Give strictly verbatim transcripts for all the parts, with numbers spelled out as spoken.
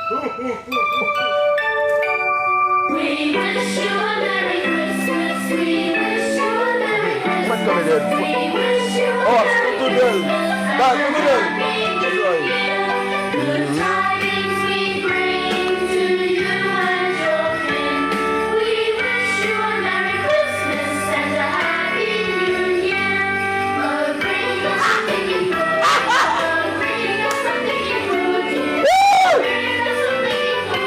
We wish you a Merry Christmas. We wish you a Merry Christmas. We wish you a Oh, Merry Christmas and a Happy New Year. Good tidings we bring to you and your kin. We wish you a Merry Christmas and a Happy New Year. Lord, bring us something good. Lord, bring us something good. Bring us something good.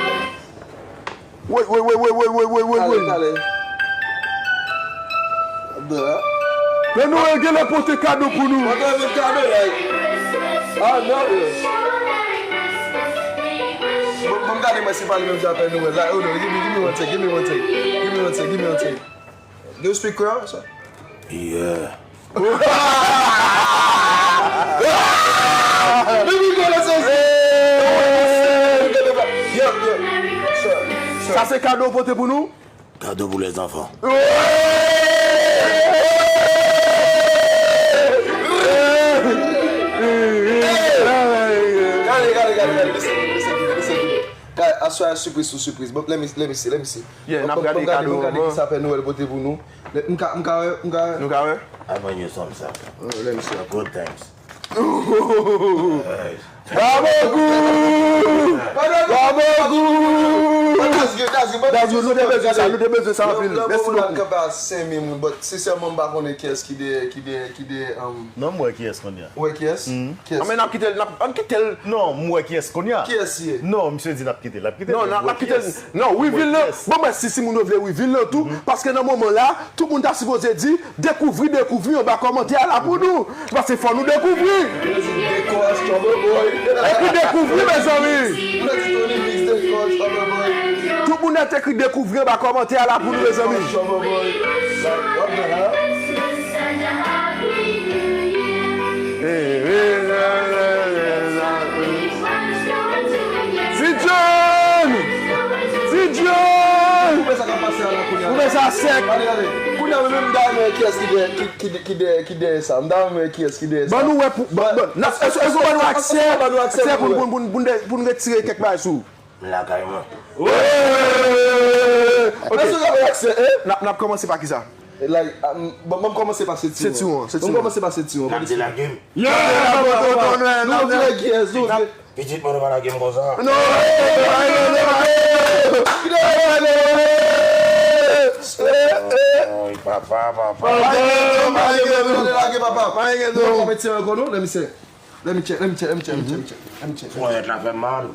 Woy, woy, woy, woy, woy, woy, woy, woy, woy. Kale, kale. Pè Nwèl genlè pote kado pou nou. Pote yon kado, like. Ah, non, bro. Bon, bon, gade mwen si pa li menm jan Pè Nwèl. Like, hold on, give me, give me one take, give me one take. Give me one take, give me one take. Do you speak Creole, sir? Yeah. Let me go, let's go. Yo, yo. Sir, sir. Sa se kado w pote pou nou? Kado pou lèzanfan. Gade, gade, gade, gade. Listen, listen, listen. Aswè a sipriz sou sipriz. Bon, let me, let me see, let me see. Yeah, n ap gade kado. Ban m gade kisa Pè Nwèl pote pou nou. M ka, m ka wè, m ka wè. Nou ka wè? I bring you some something. Oh, let me see. Good times. Babogou! Babogou! That's good, that's good. That's good. Nou te bezwen sa, nou te bezwen sa anpil. Mèsi bokou. Kanpe a senk mil moun, but sensèman, m pa konnen kiyès ki dèyè, ki dèyè, ki dèyè, um, Non, m wè kiyès kounye a. Ou wè kiyès? Kiyès? Anben, n ap kite l, n ap, ann kite l. Non, m wè kiyès kounye a. Kiyès ye? Non, misye di n ap kite l, n ap kite l. Non, n ap kite l. Non, reveal nan. Bon, mwen, si, si moun yo vle reveal nan tou, paske nan moman la, tout moun ta sipoze di, dekouvri, dekouvri anba kòmantè a la pou nou. Paske fò nou dekouvri. Ekri dekouvri, mezanmi. Tout moun nèt ekri dekouvri anba kòmantè a la pou nou, mezanmi. Ti John! Ti John! Ou fè sa sèk. Kounye a, mwen menm, m ta renmen wè kiyès ki dèyè, ki, ki, ki dèyè, ki dèyè sa. M ta renmen wè kiyès ki dèyè sa. Ban nou wè pou, ban, ban, n ap, èske, èske w ban nou aksè? Aksè pou, pou, pou, pou, pou n retire kèk bagay sou ou. M lakay mwen. Èske w ban nou aksè, eh? N ap, n ap kòmanse pa kisa? Like, ah, m, bon, ban m kòmanse pa sentiwon. Sentiwon, sentiwon. Ban m kòmanse pa sentiwon. N ap delage m. Yeah! Nou vle kiyès, nou vle. Pitit mwen, nou pa lage m konsa. Non! Oy, papa, papa. Papa, papa. Let me check, let me check, let me check, let me check, let me check. Ponyèt la fè m mal.